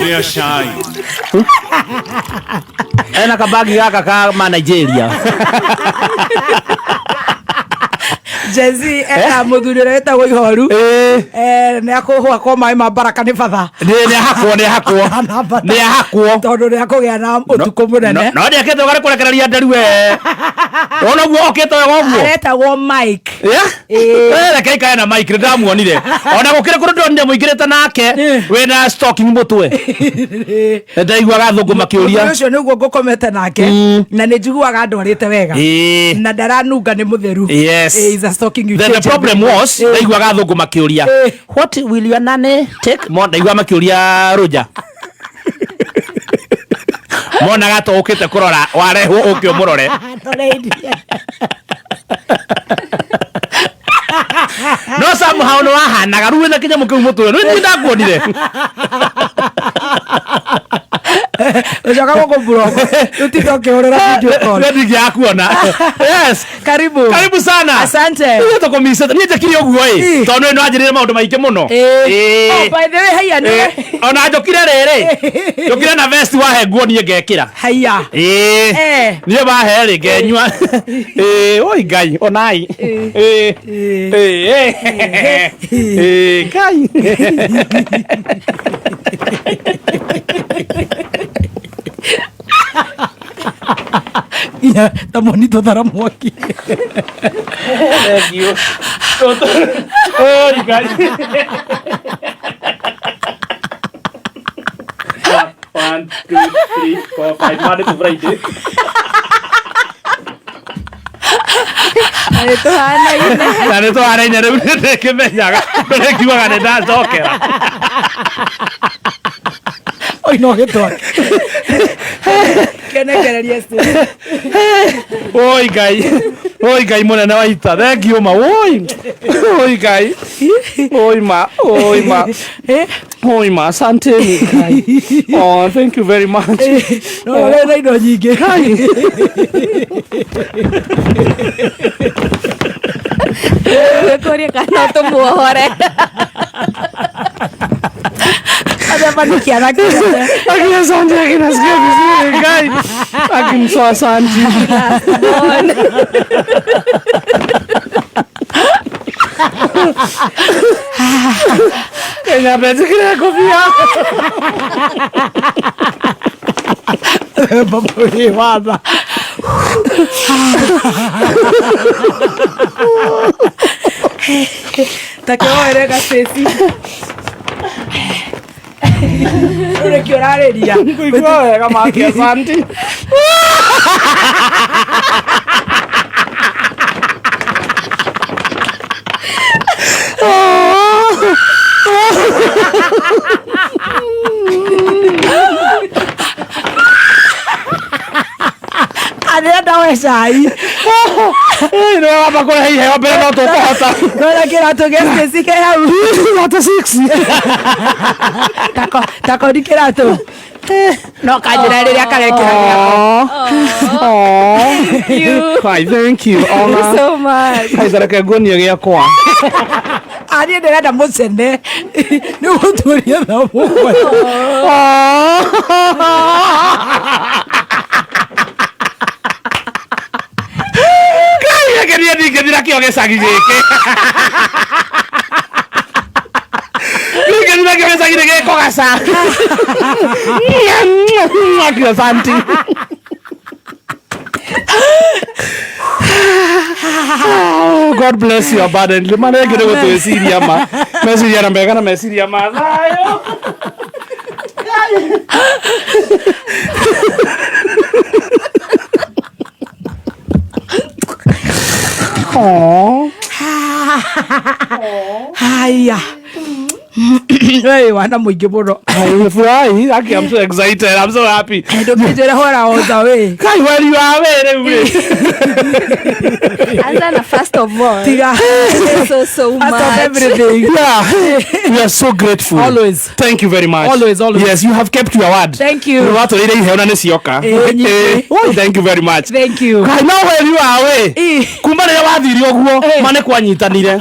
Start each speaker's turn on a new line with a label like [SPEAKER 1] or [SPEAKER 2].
[SPEAKER 1] Kũrĩa cai.
[SPEAKER 2] Ena kabagi gaka ka ma Nigeria.
[SPEAKER 3] Jezi ena muthuri ũrĩa wĩtagwo Ihoru.
[SPEAKER 2] Ĩĩ.
[SPEAKER 3] Nĩ akũhwakwo maĩ ma baraka nĩ batha.
[SPEAKER 2] Nĩ ahakwo, nĩ ahakwo. Nĩ ahakwo.
[SPEAKER 3] Tondũ nĩ akũgĩa na ũtukũ mũnene.
[SPEAKER 2] No nĩ akĩte ũgarĩ kũrekereria nderu we. Wona ũguo okĩte wega ũguo.
[SPEAKER 3] Aretagwo Mike.
[SPEAKER 2] Yeah?
[SPEAKER 3] Ĩĩ.
[SPEAKER 2] Eh, reke ikare na Mike nĩ ndamuonire. Ona gũkĩrĩ kũndũ ndonire mũingĩrĩte nake wĩna stocking mũtwe. Ndaiguaga athũngũ makĩũria.
[SPEAKER 3] Mũthuri ũcio nĩguo ngũkomete nake na nĩ njiguaga ndwarĩte wega.
[SPEAKER 2] Ĩĩ.
[SPEAKER 3] Na ndaranunga nĩ mũtheru.
[SPEAKER 2] Yes.
[SPEAKER 3] Is a stocking you
[SPEAKER 2] The
[SPEAKER 3] change
[SPEAKER 2] problem
[SPEAKER 3] every day.
[SPEAKER 2] was ndaiguaga athũngũ makĩũria, "What will your nanny take?" Mo ndaiguaga makĩũria Roger. Monaga ta ũkĩte kũrora warehwo ũke ũmũrore. No somehow nĩ wahanaga rĩu wĩna kĩnyamũ kĩu mũtwe. Rĩu niĩ ndakuonire.
[SPEAKER 3] Ũcoka gũkũ mburoko. Ũtinde ũkĩhũrĩra video call.
[SPEAKER 2] Nĩ ndingĩakuona. Yes.
[SPEAKER 3] Karibu.
[SPEAKER 2] Karibu sana.
[SPEAKER 3] Asante.
[SPEAKER 2] Nĩ tũkũmicĩte. Niĩ njĩkire ũguo ĩ.
[SPEAKER 3] Ĩ.
[SPEAKER 2] Tondũ nĩ wanjĩrĩire maũndũ maingĩ mũno.
[SPEAKER 3] Ĩĩ.
[SPEAKER 2] Ĩ.
[SPEAKER 3] Oh, by the way, haiya nĩ
[SPEAKER 2] Ĩ. Ona njũkire rĩrĩ. Njũkire na vest wahe nguo niĩ ngekĩra.
[SPEAKER 3] Haiya.
[SPEAKER 2] Ĩ.
[SPEAKER 3] Eh.
[SPEAKER 2] Niĩ wahe rĩ ngenyua. Ĩ, oi Ngai, onai. Ĩ. Ĩ. Ĩ, Ngai.
[SPEAKER 3] Nginya ta moni tũthara mwaki.
[SPEAKER 2] Thank you. Oi Ngai. One, two, three, four, five. Monday to Friday.
[SPEAKER 4] Na nĩ tũhanaine.
[SPEAKER 2] Na nĩ tũhanaine rĩu nĩndĩkĩmenyaga nĩkiugaga nĩ ndacokera.
[SPEAKER 3] Oi no gĩtwake. Kenekererie Steve.
[SPEAKER 2] Oi Ngai, oi Ngai mũnene wa ita, thank you ma, oi, oi Ngai, oi ma, oi ma, oi ma, asanteni Ngai. Oh, thank you very much.
[SPEAKER 3] No ũrĩ na indo nyingĩ.
[SPEAKER 4] Gwĩkũria kana tũmuohore.
[SPEAKER 3] Athema nĩ kĩara kĩnene.
[SPEAKER 2] Lakini asante, lakini nasikia vizuri Ngai. Lakini so asante. Kenya betĩkĩre ngũbia.
[SPEAKER 3] Baba watha. Ta kĩoere gacĩci. Rĩu nĩkĩo ũrarĩria.
[SPEAKER 2] Ngũigua wega Maki, asante.
[SPEAKER 3] Arĩrenda we cai.
[SPEAKER 2] Nĩwe wamba kũrehe iheo mbere no tũkũhota.
[SPEAKER 3] Nona kĩratũ gĩa Stacy ke hau.
[SPEAKER 2] Kiratũ six.
[SPEAKER 3] Takoni kĩratũ. No kanjĩra rĩrĩa karekĩra gĩako.
[SPEAKER 2] Oh.
[SPEAKER 4] you.
[SPEAKER 2] Hi, thank you.
[SPEAKER 4] Thank you
[SPEAKER 2] Ona.
[SPEAKER 4] so much.
[SPEAKER 2] Kai reke nguonie gĩakwa.
[SPEAKER 3] Niĩ ndĩrenda mũcene. Nĩ gũtuĩria thaa mũgwanja.
[SPEAKER 2] Ngai reke niĩ ndingĩthira kĩo gĩcagi gĩkĩ. Ndingĩthira kĩo gĩcagi nĩ gĩkũgaca. Akio asante. Oh, God bless you abundantly. Manenge nĩ gũtwĩciria ma. Meciria na mega na meciria ma thayũ. Aw.
[SPEAKER 3] Haya. Wĩ wana mũingĩ mũno.
[SPEAKER 2] Nimefurahi. Aki, I'm so excited. I'm so happy.
[SPEAKER 3] Ndũkĩnjĩre hora on the way.
[SPEAKER 2] Kai, where you are, where rĩu rĩ.
[SPEAKER 4] Anza na first of all.
[SPEAKER 3] Tiga.
[SPEAKER 4] Thank you so so
[SPEAKER 3] First of
[SPEAKER 4] much.
[SPEAKER 3] everything.
[SPEAKER 2] Yeah, we are so grateful.
[SPEAKER 3] Always.
[SPEAKER 2] Thank you very much.
[SPEAKER 3] Always, always.
[SPEAKER 2] Yes, you have kept your word.
[SPEAKER 3] Thank you.
[SPEAKER 2] Nĩ watũrĩire iheo na nĩ cioka.
[SPEAKER 3] Ĩĩ, nyingĩ.
[SPEAKER 2] Ĩĩ. Oh, thank you very much.
[SPEAKER 3] Thank you.
[SPEAKER 2] Kai, no where you are, we.
[SPEAKER 3] Ĩĩ.
[SPEAKER 2] Kuma rĩrĩa wathire ũguo,
[SPEAKER 3] Ĩĩ.
[SPEAKER 2] ma nĩ kwanyitanire.